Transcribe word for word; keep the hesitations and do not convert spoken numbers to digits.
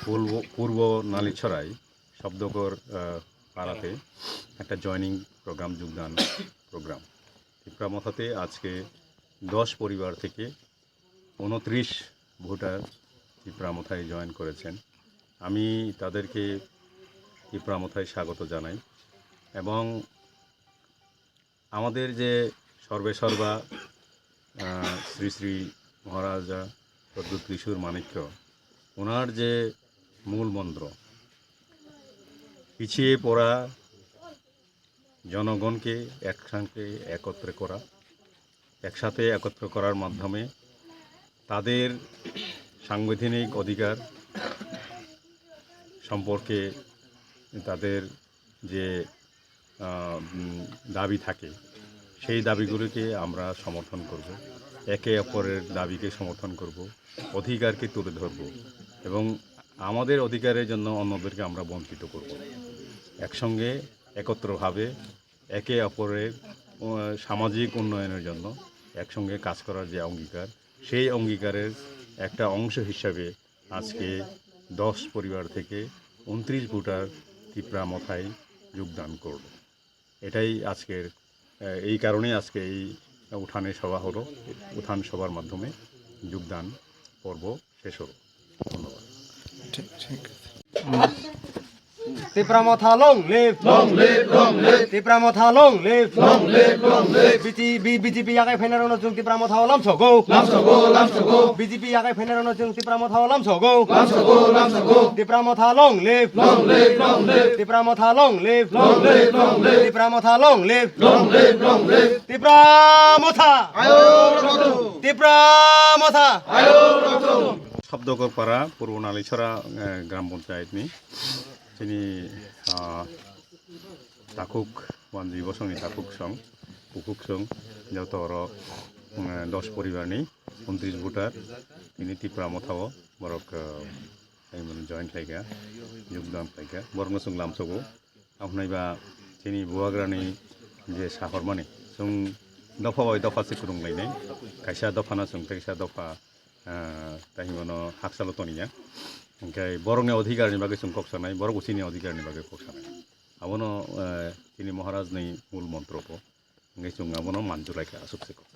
পূর্ব পূর্ব নালিছড়াই শব্দকর আহ, পাড়াতে একটা জয়েনিং প্রোগ্রাম, যোগদান প্রোগ্রাম। তিপ্রা মথাতে আজকে দশ পরিবার থেকে ঊনত্রিশ ভোটার তিপ্রা মথায় জয়েন করেছেন। আমি তাদেরকে তিপ্রা মথায় স্বাগত জানাই এবং আমাদের যে সর্বে সর্বা আহ, শ্রী শ্রী মহারাজা প্রদ্যুৎ কিশোর মাণিক্য, ওনার যে মূল মন্ত্র, পিছিয়ে পড়া জনগণকে একসাথে একত্রে করা, একসাথে একত্র করার মাধ্যমে তাদের সাংবিধানিক অধিকার সম্পর্কে তাদের যে আহ, উম, দাবি থাকে, সেই দাবিগুলোকে আমরা সমর্থন করব, একে অপরের দাবিকে সমর্থন করব, অধিকারকে তুলে ধরব এবং আমাদের অধিকারের জন্য অন্যদেরকে আমরা বঞ্চিত করব। একসঙ্গে একত্রভাবে একে অপরের আহ, সামাজিক উন্নয়নের জন্য একসঙ্গে কাজ করার যে অঙ্গীকার, সেই অঙ্গীকারের একটা অংশ হিসাবে আজকে দশ পরিবার থেকে ঊনত্রিশ ভোটার তিপ্রা মথায় যোগদান করল। এটাই আজকের আহ, এই কারণেই আজকে এই উঠানে সভা হলো। উঠান সভার মাধ্যমে যোগদান পর্ব শেষ হলো। ধন্যবাদ। ঠিক ঠিক। Tipra Motha long live! Long live, long live! Tipra Motha long live! Long live, long live! B J P, B J P yakai phainai rokno chwng Tipra Motha o lamsogo. Lamsogo, lamsogo! B J P yakai phainai rokno chwng Tipra Motha o lamsogo. Lamsogo, lamsogo! Tipra Motha long live! Long live, long live! Tipra Motha long live! Long live, long live! Tipra Motha long live! Long live, long live! Tipra Motha! Ayo rokto! Tipra Motha! Ayo rokto! Shabdakar পাড়া পূর্ব নালিছড়া আহ, গ্রাম পঞ্চায়েতনি chini ah, takhuk wanjwi bosongni takhuk song, bukhuk song, joto oro mm, dos poribarni ঊনত্রিশ voter tini Tipra Motha o borok ah, join khlaikha, jogdan khlaikha, borokno chwng lamsogo. Ang hwnwi ba chini bubagrani je sahormani chwng dopha bai dopha se kwrwnglainai, kaisa dophano chwng tei kaisa dopha ah, tei hwnwi bono hakchalo toniya. Hwnkhe borokni odhikarni bagwi chwng kok sanai, borok bo chini odhikarni bagwi kok sanai. Abono ah, chini Maharajni mul montro bo. Hwnkhe chwng abono manjulaikha aswk se kok.